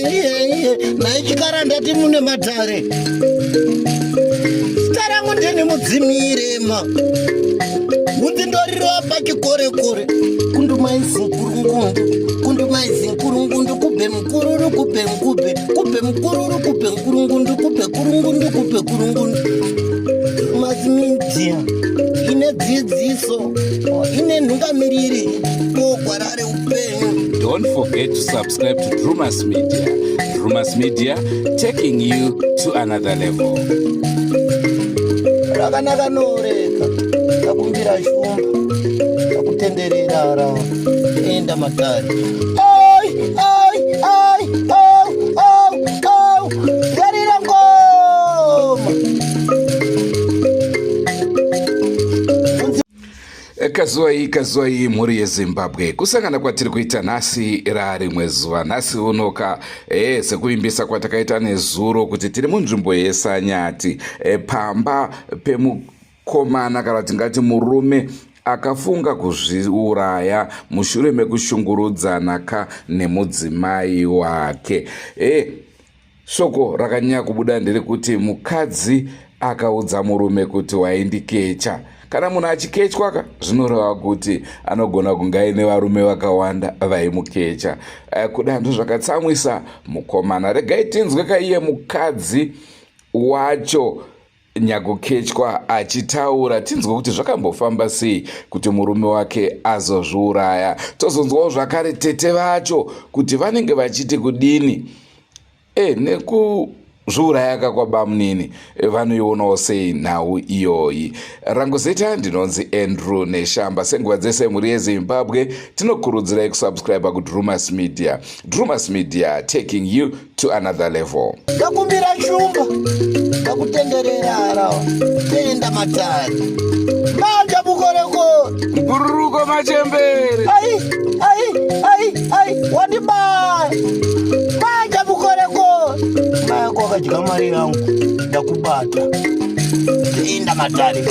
Nhai chikara ndati mune matare. Zita rangu ndini mudzimirema. Mundindoriro pachikorekore. Kundumaizi nkurungundu. Kundumaizi nkurungundu kubhe mukururu kubhe mukubhe. Kubhe mukururu kubhe nkurungundu kubhe kurungundu kubhe kurungundu. Mazimidia ine dzidziso ine nhungamiriri kogwara reupenyu. Don't forget to subscribe to Drumas Media. Drumas Media, taking you to another level. Rakanaka noreka takumbira shumba takutenderera ra enda matare. Ai ai ai au au au yarira ngoma. Kazuwai kazuwai mhuri yeZimbabwe, kusangana kwatiri kuita nhasi rarimwe zuva. Nhasi unoka sekuvimbisa kwatakaita nezuro kuti tiri munzvimbo yeSanyati, pamba pemukomana kana tingati murume akafunga kuzviuraya mushure mekushungurudzana ka nemudzimai wake. Shoko rakanyanya kubuda nderekuti mukadzi akaudza murume kuti waindikecha. Kana munhu achikechwa ka zvinoreva kuti anogona kunge aine varume vakawanda vaimukecha. Kuda ndozvakatsamwisa mukomana. Regai tinzwe ka iye mukadzi wacho nyakukechwa achitaura, tinzwe kuti zvakambofamba sei kuti murume wake azozviuraya. Tozonzwawo zvakare tete vacho kuti vanenge vachiti kudini nekuzviuraya ka kwabamunini, vanoionawo sei nhau iyoyi. Rangu zita ndinonzi Andrew Neshamba. Senguva dzese mhuri yeZimbabwe tinokurudzirai kusubscribe kuDrumas Media. Drumas Media, taking you to another level. Ndakumbira shumba, ndakutenderera harawa, tenda matare. Manja mukoreko. Mbururuko machembere. Ai, ai, ai, ai, wandibaya. Manja mukoreko. Mai yako akadya mari yangu, ndakubata. Tenda matare.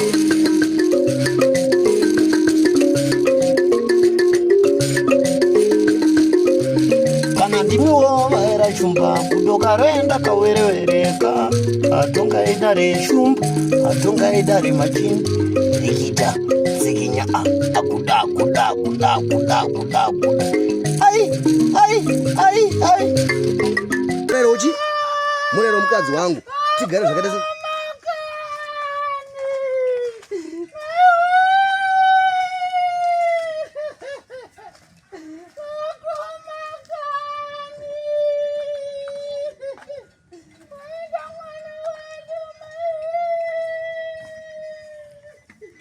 Kana ndimiwo vaera shumba kudoka roenda kawerewereka atonga idare shumba atonga idare machinda rikita tsikinya akuda kuda kuda kuda kuda kuda ai ai ai ai Murero uchi murero mukadzi wangu tigare zvakaita se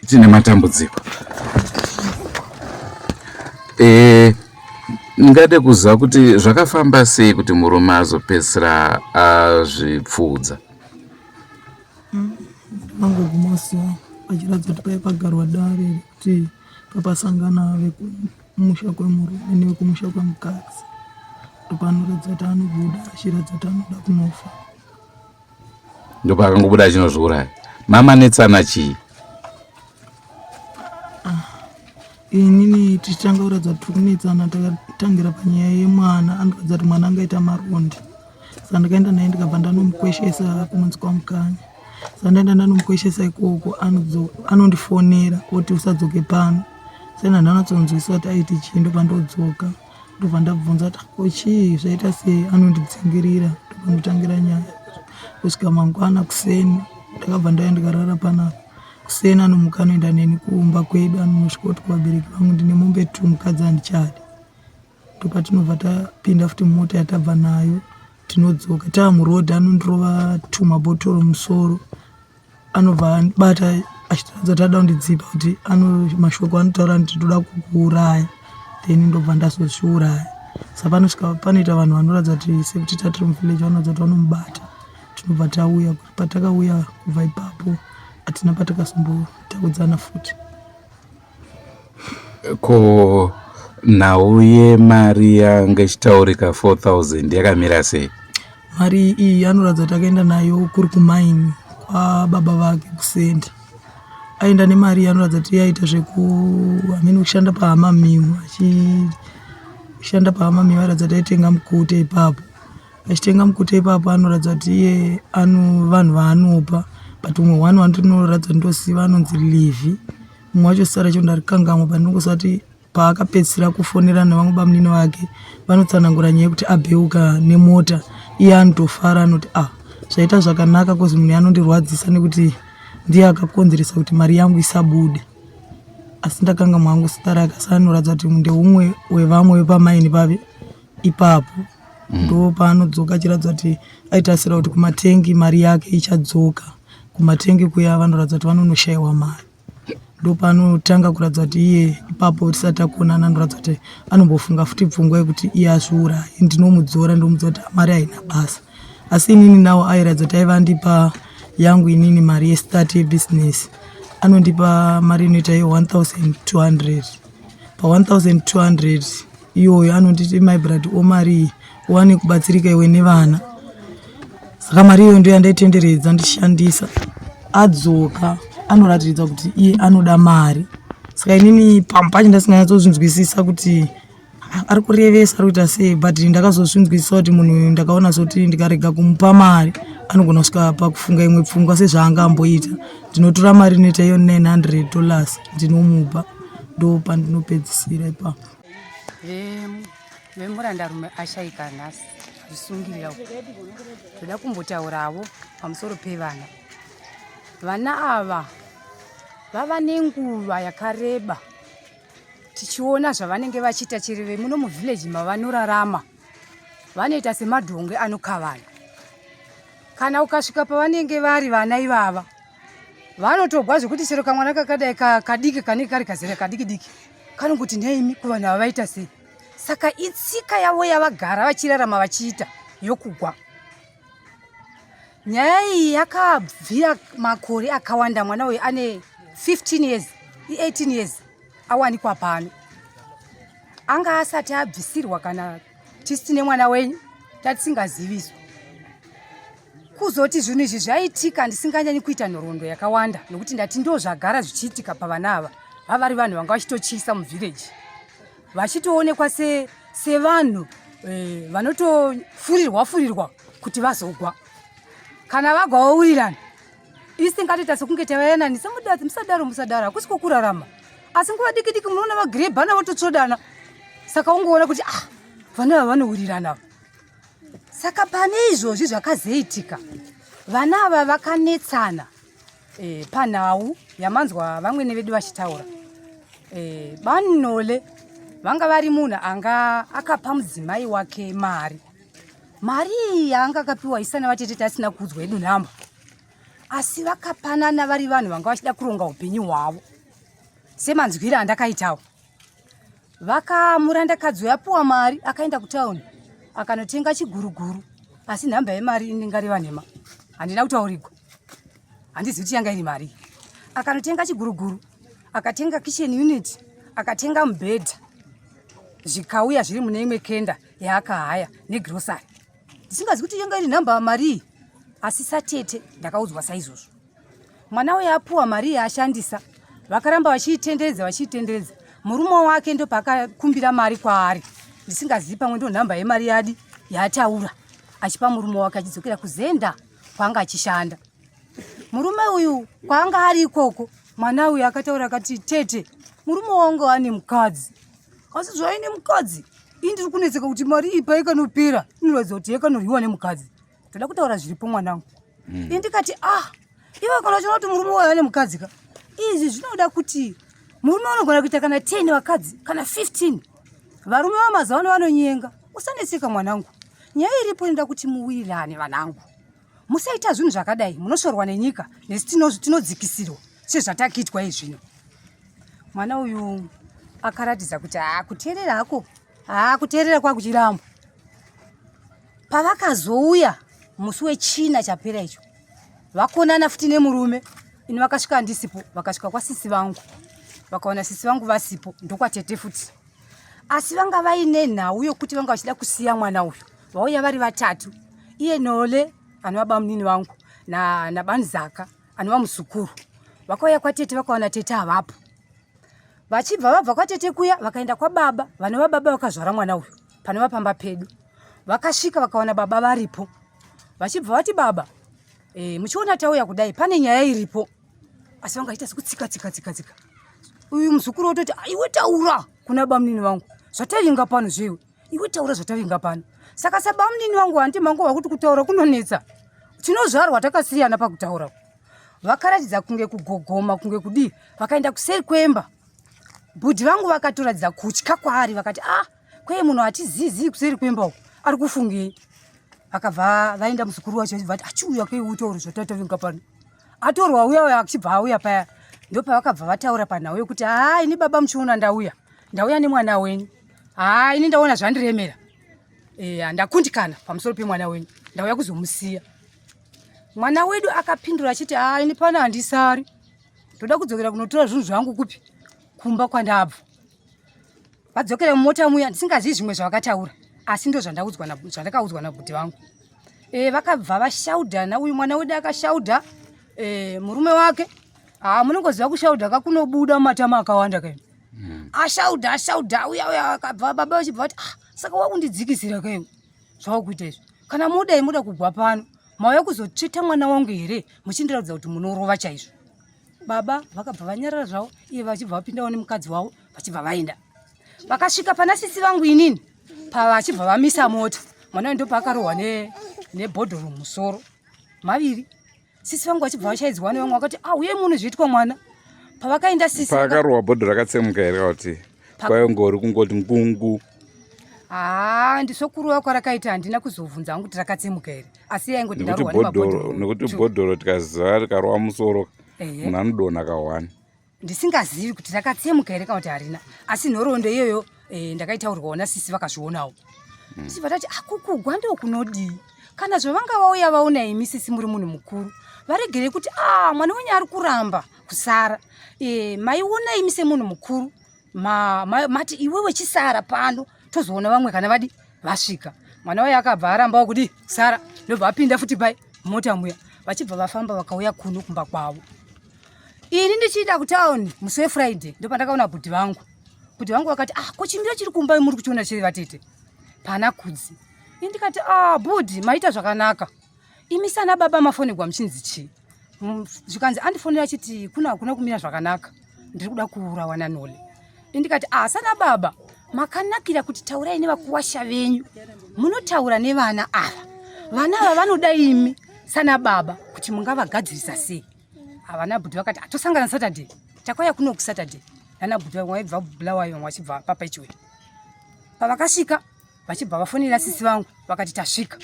Tine matambudziko. Ndingade kuziva kuti zvakafamba sei kuti murume azopedzisira azvipfuudza. Ndakangoguma zuva vachiratidza kuti paiva pagarwa dare rekuti papasangana vekumusha kwemurume nevekumusha kwemukadzi. Ndopanoratidza kuti anobuda achiratidza kuti anoda kunofa. Ndopaakangobuda achinozviuraya. Mama netsana chii? Inini tichitanga kuratidza kuti tiri kunetsana takatangira panyaya yemwana anoratidza kuti mwana angaita maronda. Saka ndakaenda naye ndikabva ndanomukweshesa kunonzi kwaMukanya. Saka ndaenda ndanomukweshesa ikoko anondifonera oti usadzoke pano. Saka ndandatsonzwisisa kuti aiti chii ndobva ndodzoka ndobva ndabvunza kuti ko chii zvaita sei anondidzingirira ndopanotangira nyaya kusvika mangwana kuseni ndakabva ndauya ndikarara panapa. Kuseni anomuka anoenda neni kumba kwedu anonosvika kuti kuvabereki vangu ndine mombe 2 mukadzi handichadi. Ndopatinobva tapinda futi mumota yatabva nayo tinodzoka taamuroad anondirova tumabhotoro mumusoro anobva andibata achitaridza kuti ada kundidzipa kuti ano mashoko anotaura kuti ndoda kukuuraya then ndobva ndazozviuraya. Saka panosvika panoita vanhu vanoratidza kuti sekuti tatiri muvillage vanoratidza kuti vanomubata tinobva tauya patakauya kubva ipapo hatina patakazombotaudzana futi. Ko nhau yemari yanga ichitaurika 4000 yakamira sei? Mari iyi anoratidza kuti akaenda nayo kuri kumaini kwababa vake kusenda. Aenda nemari iyi anoratidza kuti yaita zveku hameno kushanda pahamamiu achishanda pahamamiu airatidza kuti aitenga mukute ipapo. Achitenga mukute ipapo anoratidza kuti iye ano vanhu vaanopa but umwe one wandinoratidza kuti ndosiva anonzi Livy. Mumwe wacho zita racho ndarikangamwa but ndinongoziva kuti paakapedzisira kufonera nevamwe bamunini vake vanotsanangura nyaya yekuti abheuka nemota iye anotofara anoti ah zvaita zvakanaka kozi munhu anondirwadzisa nekuti ndiye akakonzeresa kuti mari yangu isabude asi ndakanga mwangu zita rake asi anoratidza kuti ndeumwe wevamwe vepamaini pave ipapo ndo paanodzoka achiratidza kuti aitasira kuti kumatengi mari yake ichadzoka kumatengi kuya vanoratidza kuti vanonoshaiwa mari ndopaanotanga kuratidza kuti iye ipapo tisati takonana anoratidza kuti anombofunga futi pfungwa yekuti iye azviuraye ndinomudzora ndomuudza kuti mari haina basa asi inini nawo airatidza kuti aiva andipa yangu inini mari yestart yebusiness anondipa mari inoita ye1200 pa1200 iyoyo anonditi my brad omari iyi uwane kubatsirika iwe nevana saka mari iyoyo ndiyo yandaitenderedza ndichishandisa adzoka anoratidza kuti iye anoda mari saka inini pamwe pacho ndasinganyatsozvinzwisisa kuti ari kurevesa ari kuita sei but ndakazozvinzwisisa kuti munhu uyu ndakaona sekuti ndikarega kumupa mari anogona kusvika pakufunga imwe pfungwa sezvaanga amboita ndinotora mari inoita iyo 900 dollars ndinomupa ndo pandinopedzisira ipapo Vemurandarume ashaika nhasi zvisungirira toda kumbotaurawo pamusoro pevana. Vana ava vava nenguva yakareba tichiona zvavanenge vachiita chero vemuno muvillage mavanorarama vanoita semadhonge anokavana. Kana ukasvika pavanenge vari vana ivava vanotogwa zvekuti chero kamwana kakadai kadiki kanenge kari kazera kadiki diki kanongoti neimi kuvanhu ava vaita sei saka itsika yavo yavagara vachirarama vachiita yokugwa nyaya iyi yakabvira makore akawanda mwana uyu ane 15 years i18 years awanikwa pano anga asati abvisirwa kana tisi tine mwana wenyu tatisingaziviswa Kuzoti zvinhu izvi zvaitika ndisinganyanyi kuita nhoroondo yakawanda nokuti ndati ndo zvagara zvichiitika pavana ava vavari vanhu vanga vachitotyisa muvhireji vachitoonekwa sevanhu se eh, vanotofurirwa furirwa kuti vazogwa kana vagwa vaurirana isi tingatoita sekunge tavayananisa musadaro musadaro hakusi kwokurarama asi nguva diki diki munoona vagirebhana vototsvodana saka ungoona kuti ah vana ava vanourirana Saka pane izvozvi zvakazoitika vana ava vakanetsana e, panhau yamanzwa vamwene vedu vachitaura e, banole vanga vari munhu anga akapa mudzimai wake mari mari iyi yaanga akapiwa isana vatete tasina kuudzwa yedu nhamba asi vakapanana vari vanhu vanga vachida kuronga upenyu hwavo semanzwiro andakaitawo Vakamurandakadzi uyo apuwa mari akaenda kutown akanotenga chiguruguru asi nhamba yemari inenge nhema handina kutaurigwa handizivi kuti yanga iri mari akanotenga chiguruguru akatenga kitchen unit akatenga mubhedha zvikauya zviri mune imwe kenda yaakahaya negrosary ndisingazivi kuti yanga iri nhamba marii asi satete ndakaudzwa saizvozvo Mwana uyo apuwa mari yaashandisa vakaramba vachiitenderedza vachiitenderedza murume wake ndopaakakumbira mari kwaari ndisingazivi pamwe ndo nhamba yemari yadi yaataura achipa murume wake achidzokera kuzenda kwaanga achishanda murume uyu kwaanga ari ikoko mwana uyu akataura akati tete murume wangu ane mukadzi asi zvaine mukadzi ini ndiri kunetseka kuti mari iyi paikanopera inoratidza kuti yakanoriwa nemukadzi toda kutaura zviripo mwanangu mm. ini ndikati ah iwe kana uchiona kuti murume wayo ane mukadzi ka izvi zvinoda kuti murume unogona kuita kana 10 vakadzi kana 15 varume vamazuva ano vanonyenga usanetseka mwanangu nyaya iripo inoda kuti muwirirane vanangu musaita zvinhu zvakadai munosvorwa nenyika nesu tinodzikisirwa sezvatakiitwa izvino mwana uyu akaratidza kuti haa kuteerera hako haa kuteerera kwakuchiramba Pavakazouya musi wechina chapera icho vakonana futi nemurume ini vakasvika ndisipo vakasvika kwasisi vangu vakaona sisi vangu vasipo ndokwatete futi asi vanga vaine nhau yokuti vanga vachida kusiya mwana uyu vauya vari vatatu iye nole anova bamunini vangu nabanzaka anova muzukuru vakauya kwatete vakaona tete havapo vachibva vabva kwatete kuya vakaenda kwababa vanova baba vakazvara mwana uyu panova pamba pedu. Vakasvika vakawana baba varipo, vachibva vati baba e, muchiona tauya kudai pane nyaya iripo, asi vanga vachiita sekutsika tsika tsika tsika. Uyu muzukuru wototi ah, iwe taura kuna bamunini vangu zvatavinga pano zveiwe, iwe taura zvatavinga pano. Saka sabamunini vangu hanti mangova kuti kutaura kunonetsa, tinozvarwa takasiyana pakutaura. Vakaratidza kunge kugogoma kunge kudii, vakaenda kuseri kwemba. Bhudhi vangu vakatoratidza kutya kwaari, vakati ah, kweye munhu hatizizi kuseri kwemba uku ari kufungei. Vakabva vaenda muzukuru wacho vachibva vati achiuya kei utaure zvatatavinga pano. Atorwa uya uya achibva auya paya, ndopavakabva vataura panhau yekuti haa, ini baba muchiona ndauya, ndauya nemwana wenyu, haa ini ndaona zvandiremera, e, ndakundikana pamusoro pemwana wenyu, ndauya kuzomusiya. Mwana wedu akapindura achiti haa, ini pano handisari, ndoda kudzokera kunotora zvinhu zvangu kupi, kumba kwandabva. Vadzokera mumota muya, ndisingazivi zvimwe zvavakataura, asi ndo zvandakaudzwa nabhudhi vangu. E, vakabva vashaudha uyu mwana wedu akashaudha e, murume wake. Haa, munongoziva kushaudha kakunobuda matama akawanda kaini. Ashaudha ashaudha uya uya, akabva baba vachibva vati ah, saka wakundidzikisira kaiwe zvawakuita izvi, kana mudai muda kugwa pano mauya kuzotsveta mwana wangu here muchindiratidza kuti munorova chaizvo. Baba vakabva vanyarara zvavo, iye vachibva vapindawo nemukadzi wavo, vachibva vaenda. Vakasvika pana sisi vangu inini pavachibva vamisa mota, mwana uyu ndopaakarohwa nebhodhoro musoro maviri. Sisi vangu vachibva vashaidzwa nevamwe vakati ah, uye muno zviitwa mwana. Pavakaenda sisi paakarohwa bhodhoro rakatsemuka here kuti kwaingori kungoti ngungu? Haa, ndisokuruwa kwarakaita handina kuzobvunza hangu kuti rakatsemuka here, asi yaingoti ndarohwa nemabhodhoro. Nekuti bhodhoro tikaziva rikarowa musoro munhu anodonha kahwani. Ndisingazivi kuti rakatsemuka here kana kuti harina, asi nhoroondo iyoyo e, ndakaitaurwawo nasisi vakazvionawo. Tichibva tati akukugwa ndokunodii kana zvavanga vauya vaona imi sisi muri munhu mukuru, varegerei kuti a mwana wenyu ari kuramba kusara. E, maiona imi semunhu mukuru mati iwewe chisara pano tozoona vamwe kana vadi vasvika. Mwana waye akabva arambawo kudi sara, ndobva apinda futi pai mota muya, vachibva vafamba vakauya kuno kumba kwavo. Ini ndichienda kutauni musi weFriday ndopandakaona bhudhi vangu. Bhudhi vangu vakati ah, ko chimiro chiri kumba muri kuchiona chiri vatete pana Kudzi. Ini ndikati ah, bhudhi maita zvakanaka, imi sana baba mafonegwa muchinzi chii? Zvikanzi andifonera achiti kuna hakuna kumira zvakanaka, ndiri kuda kuurawa naNole. Ini ndikati ah, sana baba makanakira kuti taurai nevakuwasha venyu, munotaura nevana ava, vana ava vanoda imi sana baba kuti mungavagadzirisa sei. Havana bhudhi vakati atosangana Saturday, takauya kuno kuSaturday nana bhudhi vamwe vaibva Bulawayo, vamwe vachibva paPachiwe. Pavakasvika vachibva vafonera sisi vangu vakati tasvika.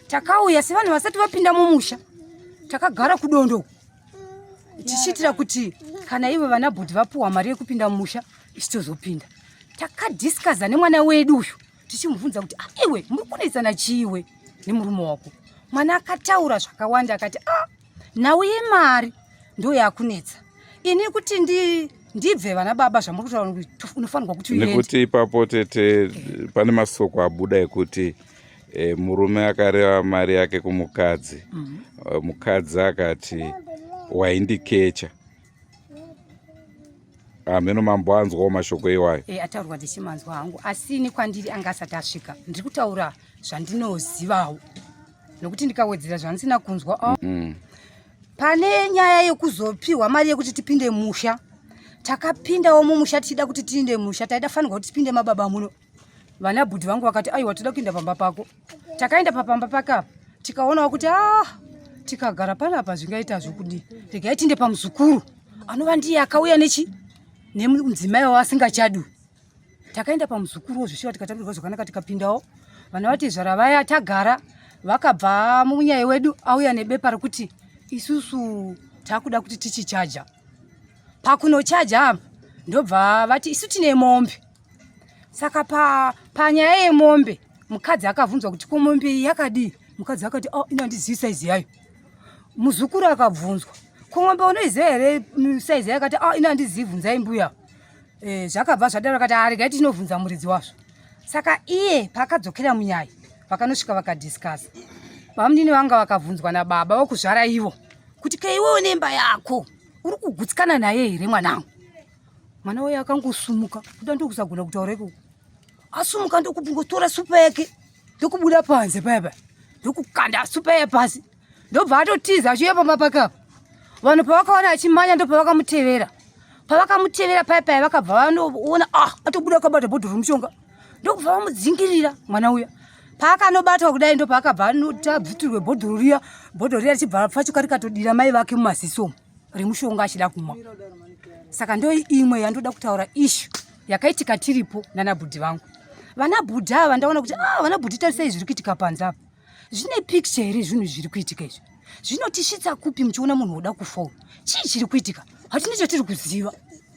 Takauya sevanhu vasati vapinda mumusha, takagara kudondo tichiitira kuti kana ivo vana bhudhi vapuhwa mari yekupinda mumusha isu tozopinda. Takadhiskaza nemwana wedu uyu tichimubvunza kuti ah, iwe muri kunetsana chiiwe nemurume wako. Mwana akataura zvakawanda akati ah, nhau yemari ndo yakunetsa ini kuti ndibve vana baba zvamuri kutaura kuti unofanirwa kuti uende. Nekuti ipapo tete pane masoko abuda ekuti murume akareva mari yake kumukadzi. Mukadzi akati waindikecha. Hameno mambo anzwawo mashoko iwayo. E, ataurwa ndichimanzwa hangu, asi ini kwandiri anga asati asvika. Ndiri kutaura zvandinozivawo nokuti ndikawedzera zvandisina kunzwa. Oh. Pane nyaya yekuzopiwa mari yekuti tipinde musha, takapindawo mumusha tichida kuti tiinde musha, taida fanirwa kuti tipinde mababa muno. Vana bhudhi vangu vakati aiwa toda kuinda pamba pako. Takaenda papamba pake apa tikaonawo kuti ah, tikagara panapa zvingaita zvokudii, regai tiinde pamuzukuru anova ndiye akauya nechi nemudzimai wavo asingachadi. Takaenda pamuzukuru zvishuwa tikatambirwa zvakanaka tikapindawo. Vana vati zvara vaya tagara, vakabva munyaya wedu auya nebepa rekuti isusu takuda kuti tichichaja. Pakunochaja apa ndobva vati isu tine mombe. Saka panyaya yemombe mukadzi akabvunzwa kuti ko mombe iyi yakadii, mukadzi akati oh, ino handizivi saizi yayo. Muzukuru akabvunzwa ko mombe unoiziva here saizi yayo, akati oh, ino handizivi, bvunzai mbuya. Zvakabva zvadaro akati ah, regai tichinovhunza muridzi wazvo. Saka iye paakadzokera munyaya vakanosvika vakadhiskasa, bamunini vanga vakabvunzwa nababa vokuzvara ivo kuti ke iwewe nemba yako uri kugutsikana naye here mwanangu. Mwana waye akangosumuka kuda ndokusagona kutaura ikoko, asumuka ndokungotora supa yake. Ndokubuda panze paya paya ndokukanda supa iya pasi ndobva atotiza achiuya pamba pake apa. Vanhu pavakaona achimanya ndopavakamutevera. Pavakamutevera paya paya vakabva vanoona ah atobuda akabata bhodhoro remushonga. Ndokubva vamudzingirira mwana uya. Paakanobatwa kudai ndopaakabva anoti abvitirwe bhodhoro riya, bhodhoro riya richibva rapfachuka rikatodira mai vake mumaziso umu remushonga achida kumwa. Saka ndo imwe yandoda kutaura ishu yakaitika tiripo nana bhudhi vangu. Vana bhudhi ava ndaona kuti ah vana bhudhi tarisai zviri kuitika panze apa. Zvine picture here zvinhu zviri kuitika izvi? Zvinotisvitsa kupi muchiona munhu woda kufa uyu? Chii chiri kuitika? Hatina chatiri kuziva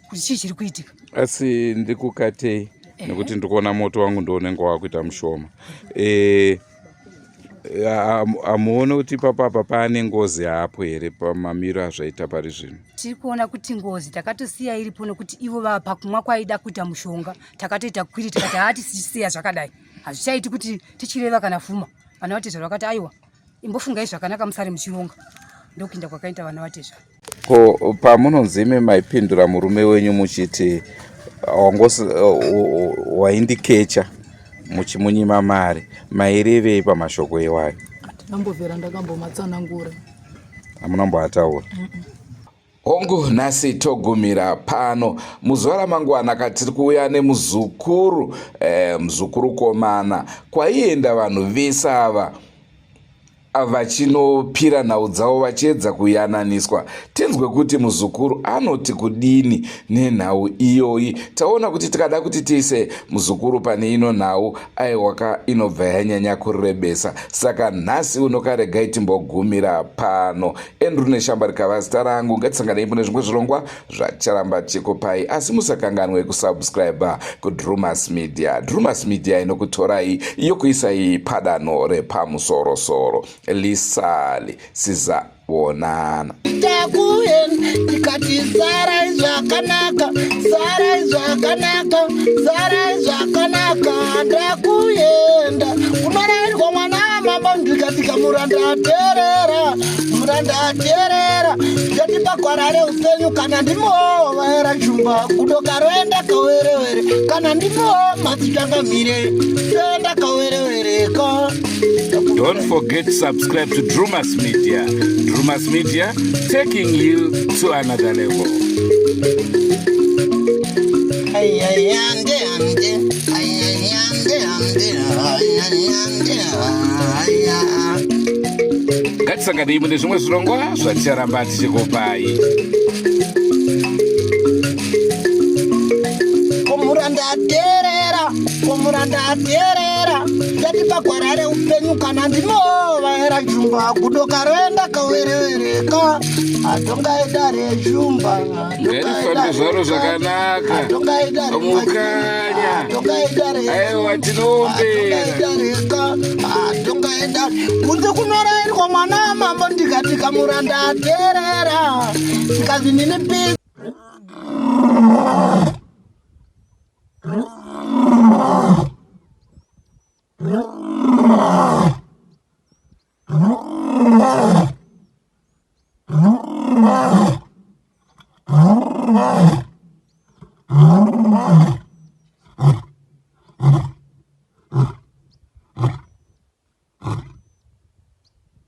kuti chii chiri kuitika. Asi ndikukatei nekuti ndikuona moto wangu ndounenge wakuita mushoma. Hamuoni kuti ipapo apa paane ngozi hapo here pamamiro azvaita pari zvino? Tiri kuona kuti ngozi takatosiya iripo nekuti ivo vapa kumwa kwaida kuita mushonga takatoita kwiri tikati haatisiya zvakadai, hazvichaiti kuti tichireva kana fuma. Vana vatezvara vakati aiwa, imbofungai zvakanaka musare muchironga. Ndokuinda kwakaita vana vatezvara. Ko pamunonzi imi maipindura murume wenyu muchiti waindikecha muchimunyima mari, mairevei pamashoko iwayo? Handinambobvira ndakambomatsanangura. Hamuna mboataura? Hongu, nhasi togumira pano. Muzuva ramangwana katiri kuuya nemuzukuru, muzukuru komana kwaienda vanhu vese ava vachinopira nhau dzavo vachiedza kuyananiswa, tinzwe kuti muzukuru anoti kudini nenhau iyoyi. Taona kuti tikada kuti tiise muzukuru pane ino nhau, aiwaka inobva yanyanya kurebesa. Saka nhasi unokaregai timbogumira pano. Andrew Neshamba rikava zita rangu. Ngatisanganei mune zvimwe zvirongwa zvacharamba chikupai, asi musakanganwe kusubscribe kuDrumas Media. Drumas Media inokutorai yokuisai padanho repamusorosoro. Lisali sizaonana. Takuenda tikati sarai zvakanaka, sarai zvakanaka, sarai zvakanaka. Takuenda kunorairwa mwana wamambo ndikatika muranda ateerera, muranda ateerera. Ndati pagwara reupenyu kana ndimovaera shumba kudoka roenda kawerewere, kana ndimo madzichangamire toenda kawerewereka. Don't forget to subscribe to Drumas Media. Drumas Media, taking you to another level. Ayayande ande, ayayande ande, ayayande aya. Ngatisanganei mune zvimwe zvirongwa zvaticharamba tichikupai. Komuranda ateerera, komuranda ateerera. Ndati pagwara reupenyu kana ndimovaera shumba kudoka roenda kawerewereka. Atongaida reshumba. Ngarifambe zvaro zvakanaka. Mukanya. Aiwa, tinoombera. Atongaenda kunze kunorairwa mwana wamambo ndikati kamuranda ateerera ndikazi nini.